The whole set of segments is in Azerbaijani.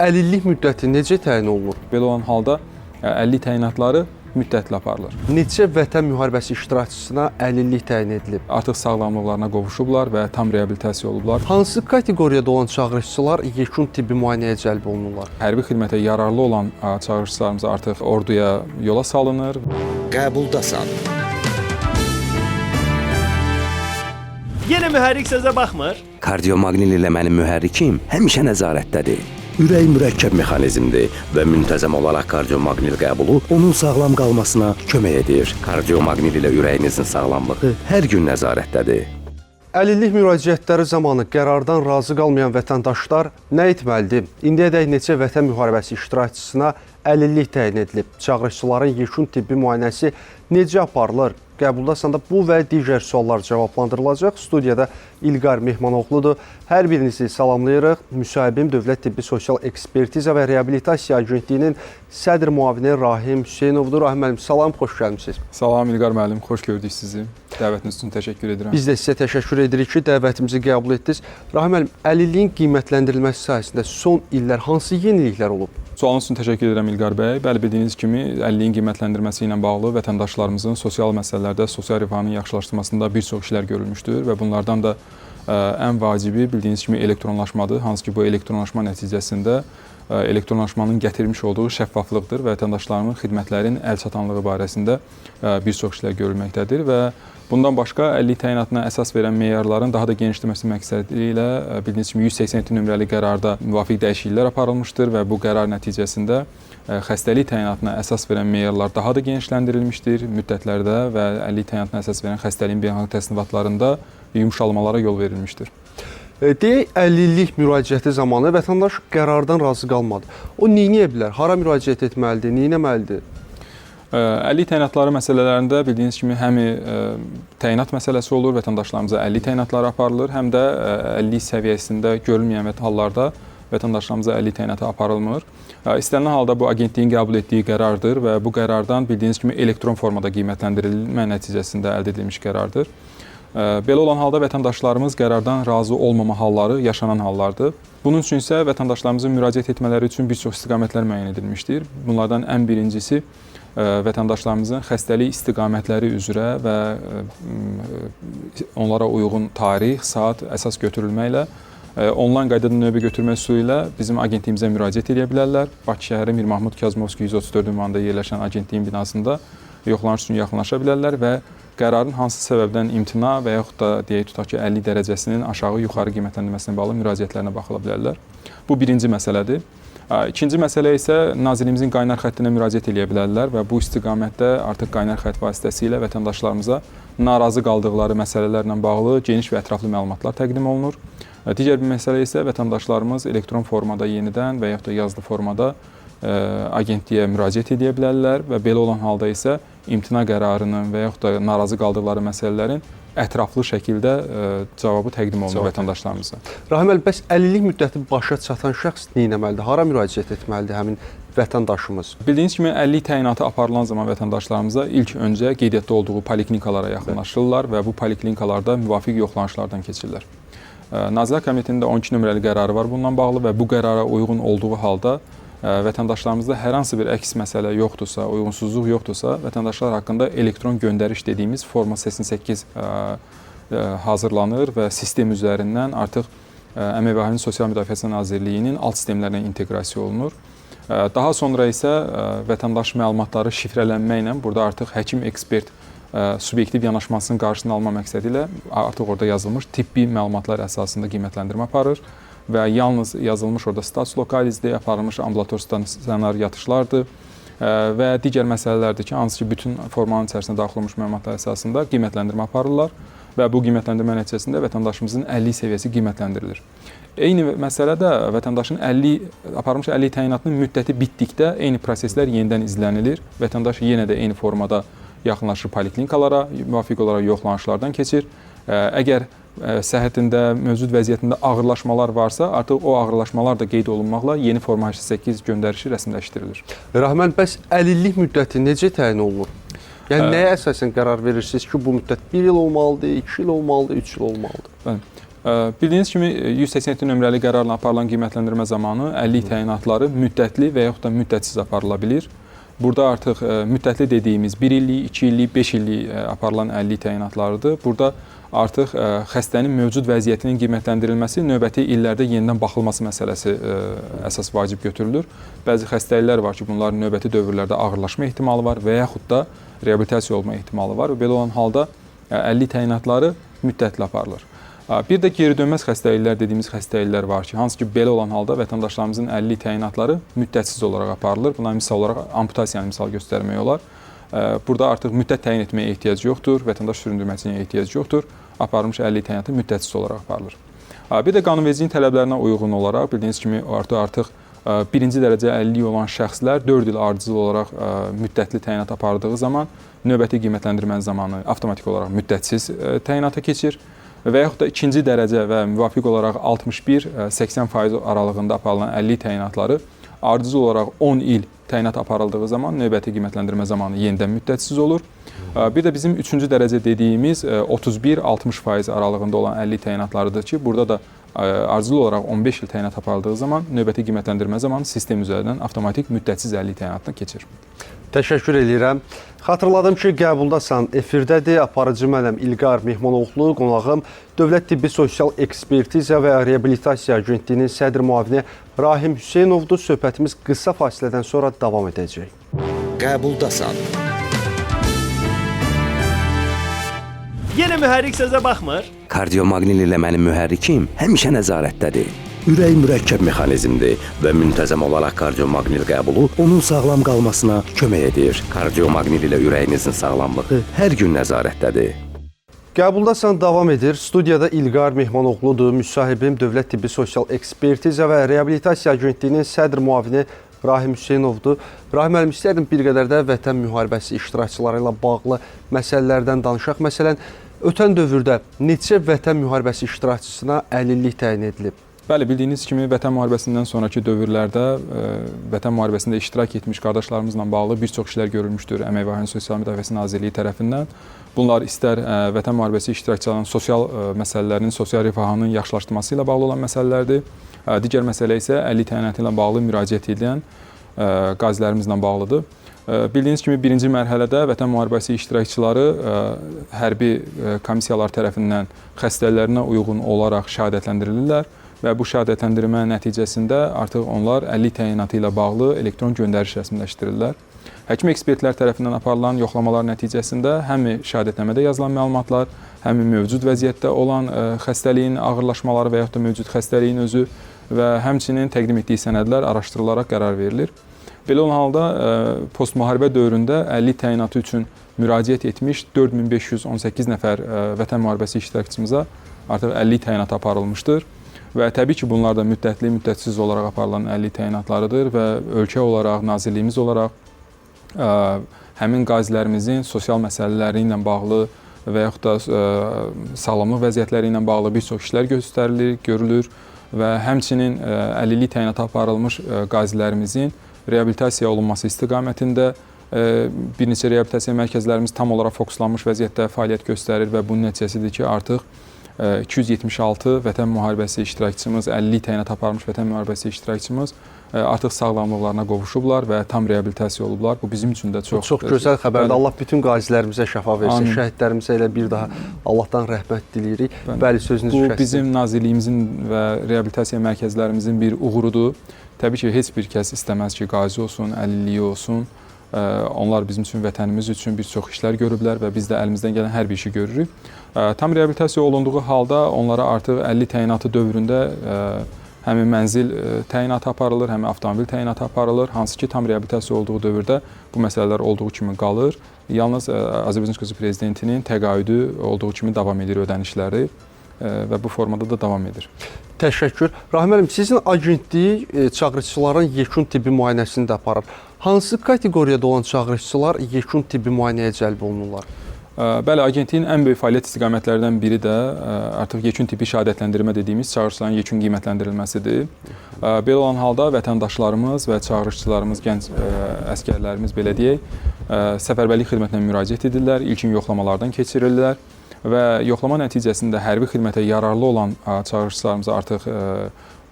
Əlillik müddəti necə təyin olunur? Belə olan halda əlillik təyinatları müddətli aparılır. Neçə vətən müharibəsi iştirakçısına əlillik təyin edilib? Artıq sağlamlıqlarına qovuşublar və tam reabilitasiya olublar. Hansı kateqoriyada olan çağırışçılar yekun tibbi müayinəyə cəlb olunurlar? Hərbi xidmətə yararlı olan çağırışçılarımız artıq orduya yola salınır. Qəbuldasan. Yenə mühərrik sözə baxmır. Kardiomagnil ilə mənim mühərrikim həmişə nəzarətdədir. Ürək mürəkkəb mexanizmdir və müntəzəm olaraq kardiomagnil qəbulu onun sağlam qalmasına kömək edir. Kardiomagnil ilə ürəyinizin sağlamlığı hər gün nəzarətdədir. Əlillik müraciətləri zamanı qərardan razı qalmayan vətəndaşlar nə etməlidir? İndiyədək neçə vətən müharibəsi iştirakçısına əlillik təyin edilib? Çağırışçıların yekun tibbi müayinəsi necə aparılır? Qəbuldasanda bu və digər suallar cavablandırılacaq. Studiyada İlqar Mehmanoğludur. Hər birinizi salamlayırıq. Müsahibim Dövlət Tibbi Sosial Ekspertiza və Reabilitasiya Agentliyinin sədr müavini Rahim Hüseynovdur. Rahim müəllim, salam, xoş gəlmisiniz. Salam İlqar müəllim, xoş gördük sizi. Dəvətiniz üçün təşəkkür edirəm. Biz də sizə təşəkkür edirik ki, dəvətimizi qəbul etdiniz. Rahim müəllim, əlilliyin qiymətləndirilməsi sahəsində son illər hansı yeniliklər olub? Sualınız üçün təşəkkür edirəm İlqar bəy. Bəli, bildiyiniz kimi əlilliyin qiymətləndirməsi ilə bağlı vətəndaşlarımızın sosial məsələlərdə, sosial rifahının yaxşılaşdırılmasında bir çox işlər görülmüşdür və bunlardan da ən vacibi bildiyiniz kimi elektronlaşmadır. Hansı ki bu elektronlaşma nəticəsində elektronlaşmanın gətirmiş olduğu şəffaflıqdır və vətəndaşlarımın xidmətlərin əlçatanlığı barəsində bir çox işlər görülməkdədir və bundan başqa əlillik təyinatına əsas verən meyarların daha da genişlənməsi məqsədi ilə bildiyiniz kimi 187 nömrəli qərarda müvafiq dəyişikliklər aparılmışdır və bu qərar nəticəsində xəstəlik təyinatına əsas verən meyarlar daha da genişləndirilmişdir müddətlərdə və əlillik təyinatına əsas verən xəstəliyin beynəlxalq təsnifatlarında yumşalmalara yol verilmişdir. Deyək, əlillik müraciəti zamanı vətəndaş qərardan razı qalmadı. O nə edə bilər? Hara müraciət etməlidir? Nə etməlidir? Əlillik təyinatları məsələlərində bildiyiniz kimi həm təyinat məsələsi olur, vətəndaşlarımıza əlillik təyinatları aparılır, həm də əlillik səviyyəsində görülməyən hallarda vətəndaşlarımıza əlillik təyinatı aparılmır. İstənilən halda bu agentliyin qəbul etdiyi qərardır və bu qərardan bildiyiniz kimi elektron formada qiymətləndirilmə nəticəsində əldə edilmiş qərardır. Belə olan halda vətəndaşlarımız qərardan razı olmama halları yaşanan hallardır. Bunun üçün isə vətəndaşlarımızın müraciət etmələri üçün bir çox istiqamətlər müəyyən edilmişdir. Bunlardan ən birincisi vətəndaşlarımızın xəstəlik istiqamətləri üzrə və onlara uyğun tarix, saat əsas götürülməklə onlayn qaydada növbə götürmə üsulu ilə bizim agentliyimizə müraciət edə bilərlər. Bakı şəhəri Mir Mahmud Kazımovski 134 ünvanında yerləşən agentliyin binasında yoxlanış üçün yaxınlaşa bilərlər və qərarın hansı səbəbdən imtina və yaxud da deyək tutaq ki, 50 dərəcəsinin aşağı-yuxarı qiymətləndirməsinə bağlı müraciətlərinə baxıla bilərlər. Bu birinci məsələdir. İkinci məsələ isə Nazirliyimizin qaynar xəttinə müraciət edə bilərlər və bu istiqamətdə artıq qaynar xətt vasitəsilə vətəndaşlarımıza narazı qaldıqları məsələlərlə bağlı geniş və ətraflı məlumatlar təqdim olunur. Digər bir məsələ isə vətəndaşlarımız elektron formada yenidən və yaxud da yazılı formada agentliyə müraciət edə bilərlər və belə olan halda isə imtina qərarının və yaxud da narazı qaldıqları məsələlərin ətraflı şəkildə cavabı təqdim olunur vətəndaşlarımıza. Rahim müəllim, bəs əlillik müddəti başa çatan şəxs nə etməlidir? Hara müraciət etməlidir həmin vətəndaşımız? Bildiyiniz kimi əlillik təyinatı aparılan zaman vətəndaşlarımıza ilk öncə qeydiyyatda olduğu poliklinikalara yaxınlaşırlar və bu poliklinikalarda müvafiq yoxlanışlardan keçirlər. Nazirlər Kabinetinin də 12 nömrəli qərarı var bununla bağlı və bu qərara uyğun olduğu halda vətəndaşlarımızda hər hansı bir əks məsələ yoxdursa, uyğunsuzluq yoxdursa, vətəndaşlar haqqında elektron göndəriş dediyimiz forma 88 hazırlanır və sistem üzərindən artıq Əmək və Əhalinin Sosial Müdafiəsi Nazirliyinin alt sistemlərinə inteqrasiya olunur. Daha sonra isə vətəndaş məlumatları şifrələnməklə burada artıq həkim-ekspert subyektiv yanaşmasının qarşısını alma məqsədi ilə artıq orada yazılmış tibbi məlumatlar əsasında qiymətləndirmə aparır və yalnız yazılmış orada status lokalizdir, aparılmış ambulator stasionar yatışlardır və digər məsələlərdir ki, hansı ki bütün formanın içərisinə daxil olmuş məlumatlar əsasında qiymətləndirmə aparırlar və bu qiymətləndirmə nəticəsində vətəndaşımızın əlillik səviyyəsi qiymətləndirilir. Eyni məsələ də vətəndaşın aparılmış əlillik təyinatının müddəti bitdikdə eyni proseslər yenidən izlənilir. Vətəndaş yenə də eyni formada yaxınlaşır poliklinikalara, müvafiq olaraq yoxlanışlardan keçir. Əgər səhhətində, mövcud vəziyyətində ağırlaşmalar varsa, artıq o ağırlaşmalar da qeyd olunmaqla yeni forma 88 göndərişi rəsmiləşdirilir. Rahim müəllim, bəs əlillik müddəti necə təyin olunur? Yəni nəyə əsasən qərar verirsiniz ki, bu müddət 1 il olmalıdır, 2 il olmalıdır, 3 il olmalıdır? Bəli. Bildiyiniz kimi 187 nömrəli qərarla aparılan qiymətləndirmə zamanı əlillik təyinatları müddətli və yaxud da müddətsiz aparıla bilir. Burada artıq müddətli dediyimiz 1 illik, 2 illik, 5 illik aparılan əlillik təyinatlarıdır. Burada artıq xəstənin mövcud vəziyyətinin qiymətləndirilməsi, növbəti illərdə yenidən baxılması məsələsi əsas vacib götürülür. Bəzi xəstəliklər var ki, bunların növbəti dövrlərdə ağırlaşma ehtimalı var və yaxud da reabilitasiya olma ehtimalı var. Belə olan halda əlillik təyinatları müddətli aparılır. Bir də geri dönməz xəstəliklər dediyimiz xəstəliklər var ki, hansı ki belə olan halda vətəndaşlarımızın əlillik təyinatları müddətsiz olaraq aparılır. Buna misal olaraq amputasiyanı misal göstərmək olar. Burada artıq müddət təyin etməyə ehtiyac yoxdur, vətəndaş süründürməsinə ehtiyac yoxdur. Aparılmış əlillik təyinatı müddətsiz olaraq aparılır. Bir də qanunvericiliyin tələblərinə uyğun olaraq bildiyiniz kimi artıq birinci dərəcə əlilliyi olan şəxslər 4 il ardıcıl olaraq müddətli təyinat apardığı zaman növbəti qiymətləndirmə zamanı avtomatik olaraq müddətsiz təyinata keçir. Və yaxud da ikinci dərəcə və müvafiq olaraq 61-80% aralığında aparılan əlillik təyinatları ardıcıl olaraq 10 il təyinat aparıldığı zaman növbəti qiymətləndirmə zamanı yenidən müddətsiz olur. Bir də bizim üçüncü dərəcə dediyimiz 31-60% aralığında olan əlillik təyinatlarıdır ki, burada da ardıcıl olaraq 15 il təyinat aparıldığı zaman növbəti qiymətləndirmə zamanı sistem üzərindən avtomatik müddətsiz əlillik təyinatına keçir. Təşəkkür edirəm. Xatırladım ki, Qəbuldasan efirdədir. Aparıcı mənəm İlqar Mehmanoğlu, qonağım Dövlət Tibbi Sosial Ekspertiza və Reabilitasiya Agentliyinin sədr müavini Rahim Hüseynovdur. Söhbətimiz qısa fasilədən sonra davam edəcək. Qəbuldasan. Yenə mühərrik sözə baxmır. Kardiomagnil ilə mənim mühərrikim həmişə nəzarətdədir. Ürək mürəkkəb mexanizmdir və müntəzəm olaraq kardiomagnil qəbulu onun sağlam qalmasına kömək edir. Kardiomagnil ilə ürəyinizin sağlamlığı hər gün nəzarətdədir. Qəbuldasan davam edir. Studiyada İlqar Mehmanoğludur. Müsahibim Dövlət Tibbi Sosial Ekspertiza və Reabilitasiya Agentliyinin sədr müavini Rahim Hüseynovdur. Rahim müəllim, istərdim bir qədər də vətən müharibəsi iştirakçıları ilə bağlı məsələlərdən danışaq. Məsələn, ötən dövrdə neçə vətən müharibəsi iştirakçısına əlillik təyin edilib? Bəli, bildiyiniz kimi Vətən müharibəsindən sonraki dövrlərdə Vətən müharibəsində iştirak etmiş qardaşlarımızla bağlı bir çox işlər görülmüşdür Əmək və Əhalinin Sosial Müdafiəsi Nazirliyi tərəfindən. Bunlar istər Vətən müharibəsi iştirakçılarının sosial məsələlərinin, sosial rifahının yaxşılaşdırılması ilə bağlı olan məsələlərdir. Digər məsələ isə əlillik təyinatı ilə bağlı müraciət edən qazilərimizlə bağlıdır. Bildiyiniz kimi birinci mərhələdə Vətən müharibəsi iştirakçıları hərbi komissiyalar tərəfindən xəstəliklərinə uyğun olaraq şəhadətləndirilirlər və bu şəhadətləndirmə nəticəsində artıq onlar əlillik təyinatı ilə bağlı elektron göndəriş rəsmiləşdirirlər. Həkim ekspertlər tərəfindən aparılan yoxlamalar nəticəsində həm şəhadətnamədə yazılan məlumatlar, həm mövcud vəziyyətdə olan xəstəliyin ağırlaşmaları və yaxud da mövcud xəstəliyin özü və həmçinin təqdim etdiyi sənədlər araşdırılaraq qərar verilir. Belə olan halda postmüharibə dövründə əlillik təyinatı üçün müraciət etmiş 4518 nəfər vətən müharibəsi iştirakçımıza artıq əlillik təyinatı aparılmışdır. Və təbii ki, bunlar da müddətli, müddətsiz olaraq aparılan əlillik təyinatlarıdır və ölkə olaraq, nazirliyimiz olaraq həmin qazilərimizin sosial məsələləri ilə bağlı və yaxud da sağlamlıq vəziyyətləri ilə bağlı bir çox işlər göstərilir, görülür və həmçinin əlillik təyinatı aparılmış qazilərimizin reabilitasiya olunması istiqamətində bir neçə reabilitasiya mərkəzlərimiz tam olaraq fokuslanmış vəziyyətdə fəaliyyət göstərir və bunun nəticəsidir ki, artıq 276 vətən müharibəsi iştirakçımız, əlillik təyinatı aparmış vətən müharibəsi iştirakçımız artıq sağlamlıqlarına qovuşublar və tam reabilitasiya olublar. Bu bizim üçün də çox gözəl xəbərdir. Allah bütün qazilərimizə şəfa versin, Amin. Şəhidlərimizə elə bir daha Allahdan rəhmət diləyirik. Bəli. Bəli, sözünüzü Bu kəsdim. bizim nazirliyimizin və reabilitasiya mərkəzlərimizin bir uğurudur. Təbii ki, heç bir kəs istəməz ki, qazi olsun, əlilliyi olsun. Onlar bizim üçün, vətənimiz üçün bir çox işlər görüblər və biz də əlimizdən gələn hər bir işi görürük. Tam reabilitasiya olunduğu halda onlara artıq əlillik təyinatı dövründə həm mənzil təyinatı aparılır, həm avtomobil təyinatı aparılır. Hansı ki, tam reabilitasiya olduğu dövrdə bu məsələlər olduğu kimi qalır. Yalnız Azərbaycan Respublikası Prezidentinin təqaüdü olduğu kimi davam edir ödənişləri və bu formada da davam edir. Təşəkkür. Rahim müəllim, sizin agentlik çağırışçıların yekun tibbi müayinəsini də aparır. Hansı kateqoriyada olan çağırışçılar yekun tibbi müayinəyə cəlb olunurlar? Bəli, agentliyin ən böyük fəaliyyət istiqamətlərindən biri də artıq yekun tibbi şəhadətləndirmə dediyimiz çağırışçıların yekun qiymətləndirilməsidir. Belə olan halda vətəndaşlarımız və çağırışçılarımız, gənc əsgərlərimiz belə deyək, səfərbərlik xidmətinə müraciət edirlər, ilkin yoxlamalardan keçirirlər. Və yoxlama nəticəsində hərbi xidmətə yararlı olan çağırışçılarımız artıq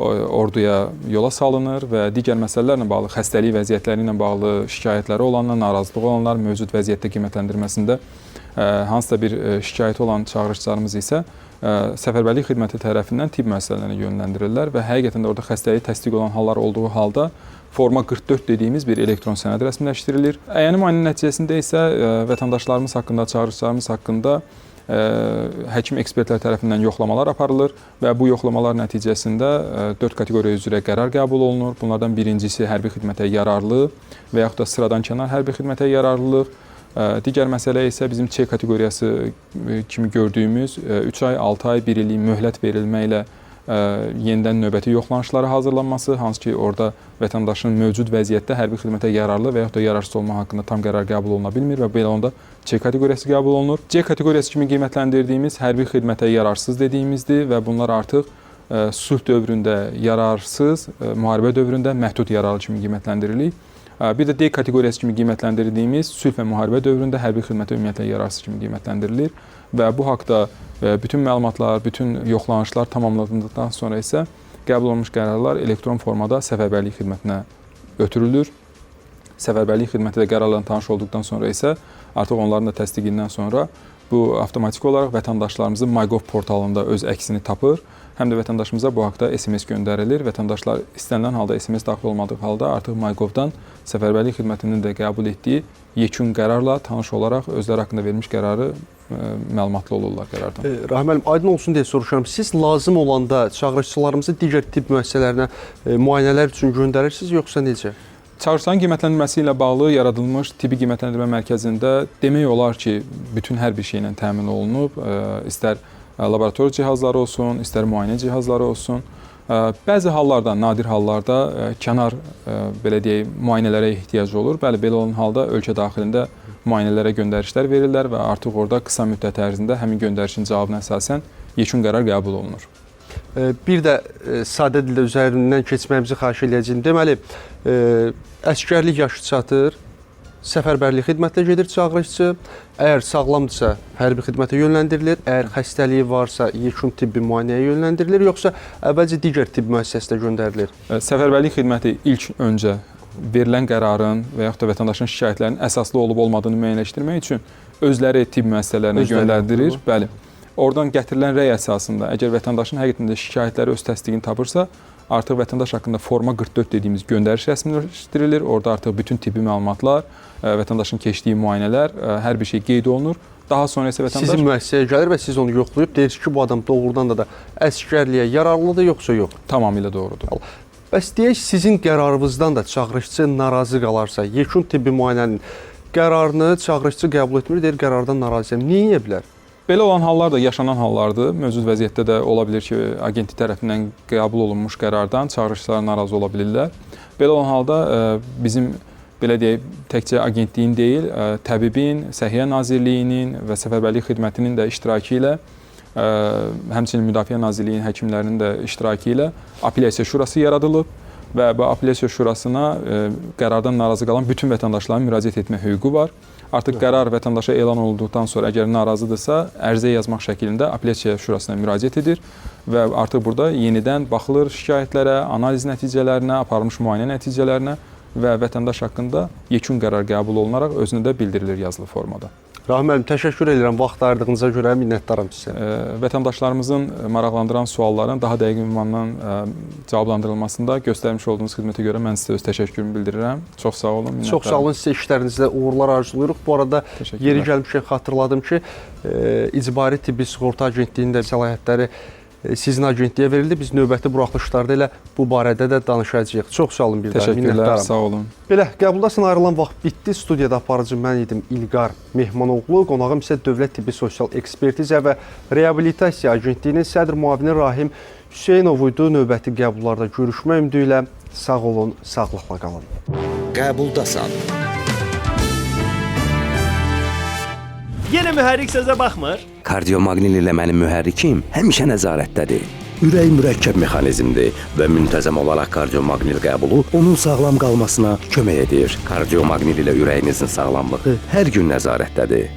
orduya yola salınır və digər məsələlərlə bağlı, xəstəlik vəziyyətləri ilə bağlı şikayətləri olanlar, narazılığı olanlar, mövcud vəziyyətdə qiymətləndirməsində hansısa bir şikayəti olan çağırışçılarımız isə səfərbərlik xidməti tərəfindən tibb müəssisələrinə yönləndirirlər və həqiqətən də orada xəstəliyi təsdiq olan hallar olduğu halda forma 44 dediyimiz bir elektron sənəd rəsmiləşdirilir. Əyani müayinə nəticəsində isə vətəndaşlarımız haqqında, çağırışçılarımız haqqında həkim ekspertlər tərəfindən yoxlamalar aparılır və bu yoxlamalar nəticəsində 4 kateqoriya üzrə qərar qəbul olunur. Bunlardan birincisi hərbi xidmətə yararlı və yaxud da sıradan kənar hərbi xidmətə yararlılıq. Digər məsələ isə bizim C kateqoriyası kimi gördüyümüz 3 ay, 6 ay, 1 illik möhlət verilməklə yenidən növbəti yoxlanışlara hazırlanması, hansı ki orada vətəndaşın mövcud vəziyyətdə hərbi xidmətə yararlı və yaxud da yararsız olma haqqında tam qərar qəbul oluna bilmir və belə onda C kateqoriyası qəbul olunur. C kateqoriyası kimi qiymətləndirdiyimiz hərbi xidmətə yararsız dediyimizdir və bunlar artıq sülh dövründə yararsız, müharibə dövründə məhdud yararlı kimi qiymətləndirilir. Bir də D kateqoriyası kimi qiymətləndirdiyimiz sülh və müharibə dövründə hərbi xidmətə ümumiyyətlə yararsız kimi qiymətləndirilir və bu haqda bütün məlumatlar, bütün yoxlanışlar tamamlandıqdan sonra isə qəbul olunmuş qərarlar elektron formada səfərbərlik xidmətinə ötürülür. Səfərbərlik xidməti də qərarla tanış olduqdan sonra isə artıq onların da təsdiqindən sonra bu avtomatik olaraq vətəndaşlarımızın MyGov portalında öz əksini tapır. Həm də vətəndaşımıza bu haqda SMS göndərilir. Vətəndaşlar istənilən halda SMS daxil olmadığı halda artıq MyGovdan səfərbərlik xidmətinin də qəbul etdiyi yekun qərarla tanış olaraq özləri haqqında verilmiş qərarı məlumatlı olurlar qərardan. Rahim müəllim, aydın olsun deyə soruşuram. Siz lazım olanda çağırışçılarımızı digər tibb müəssisələrinə müayinələr üçün göndərirsiniz yoxsa necə? Çağırışların qiymətləndirilməsi ilə bağlı yaradılmış tibbi qiymətləndirmə mərkəzində demək olar ki, bütün hər bir şeylə təmin olunub. İstər laboratoriya cihazları olsun, istər müayinə cihazları olsun. Bəzi hallarda, nadir hallarda kənar belə deyək, müayinələrə ehtiyac olur. Bəli, belə olan halda ölkə daxilində müayinələrə göndərişlər verirlər və artıq orada qısa müddət ərzində həmin göndərişin cavabına əsasən yekun qərar qəbul olunur. Bir də sadə dildə üzərindən keçməyimizi xahiş eləyəcəyim. Deməli, əsgərlik yaşı çatır, səfərbərlik xidmətinə gedir çağırışçı. Əgər sağlamdırsa, hərbi xidmətə yönləndirilir. Əgər xəstəliyi varsa, yekun tibbi müayinəyə yönləndirilir, yoxsa əvvəlcə digər tibb müəssisəsinə göndərilir? Səfərbərlik xidməti ilk öncə verilən qərarın və yaxud da vətəndaşın şikayətlərinin əsaslı olub olmadığını müəyyənləşdirmək üçün özləri tibb müəssisələrinə göndərilir. Bəli. Oradan gətirilən rəy əsasında, əgər vətəndaşın həqiqətən də şikayətləri öz təsdiqini tapırsa, artıq vətəndaş haqqında forma 44 dediyimiz göndəriş rəsmiləşdirilir. Orada artıq bütün tibbi məlumatlar, vətəndaşın keçdiyi müayinələr, hər bir şey qeyd olunur. Daha sonra isə vətəndaş sizin müəssisəyə gəlir və siz onu yoxlayıb deyirsiniz ki, bu adam doğrudan da əsgərliyə yararlıdır yoxsa yox? Tamamilə doğrudur. Bəs deyək, sizin qərarınızdan da çağırışçı narazı qalarsa, yekun tibbi müayinənin qərarını çağırışçı qəbul etmir, deyir qərardan narazıyam. Nə edə bilər? Belə olan hallar da yaşanan hallardır. Mövcud vəziyyətdə də ola bilər ki, agentlik tərəfindən qəbul olunmuş qərardan çağırışçılar narazı ola bilirlər. Belə olan halda bizim belə deyək, təkcə agentliyin deyil, təbibin, Səhiyyə Nazirliyinin və Səfərbərlik xidmətinin də iştirakı ilə, həmçinin Müdafiə Nazirliyinin həkimlərinin də iştirakı ilə Apellyasiya Şurası yaradılıb və bu Apellyasiya Şurasına qərardan narazı qalan bütün vətəndaşların müraciət etmə hüququ var. Artıq qərar vətəndaşa elan olunduqdan sonra əgər narazıdırsa, ərizə yazmaq şəklində Apellyasiya Şurasına müraciət edir və artıq burada yenidən baxılır şikayətlərə, analiz nəticələrinə, aparılmış müayinə nəticələrinə və vətəndaş haqqında yekun qərar qəbul olunaraq özünə də bildirilir yazılı formada. Rahim müəllim, təşəkkür edirəm vaxt ayırdığınıza görə, minnətdaram sizə. Vətəndaşlarımızın maraqlandıran sualların daha dəqiq ünvandan cavablandırılmasında göstərmiş olduğunuz xidmətə görə mən sizə öz təşəkkürümü bildirirəm. Çox sağ olun, minnətdaram. Çox sağ olun, sizə işlərinizdə uğurlar arzulayırıq. Bu arada yeri gəlmişkən xatırladım ki, İcbari Tibbi Sığorta Agentliyinin də səlahiyyətləri sizin agentliyə verildi. Biz növbəti buraxılışlarda elə bu barədə də danışacağıq. Çox sağ olun bir daha. Təşəkkürlər, sağ olun. Belə, qəbuldasan ayrılan vaxt bitdi. Studiyada aparıcı mən idim İlqar Mehmanoğlu. Qonağım isə Dövlət Tibbi Sosial Ekspertiza və Reabilitasiya Agentliyinin sədr müavini Rahim Hüseynov idi. Növbəti qəbullarda görüşmək ümidi ilə sağ olun, sağlıqla qalın. Qəbuldasan. Yenə mühərrik sözə baxmır. Kardiomagnil ilə mənim mühərrikim həmişə nəzarətdədir. Ürək mürəkkəb mexanizmdir və müntəzəm olaraq kardiomagnil qəbulu onun sağlam qalmasına kömək edir. Kardiomagnil ilə ürəyinizin sağlamlığı hər gün nəzarətdədir.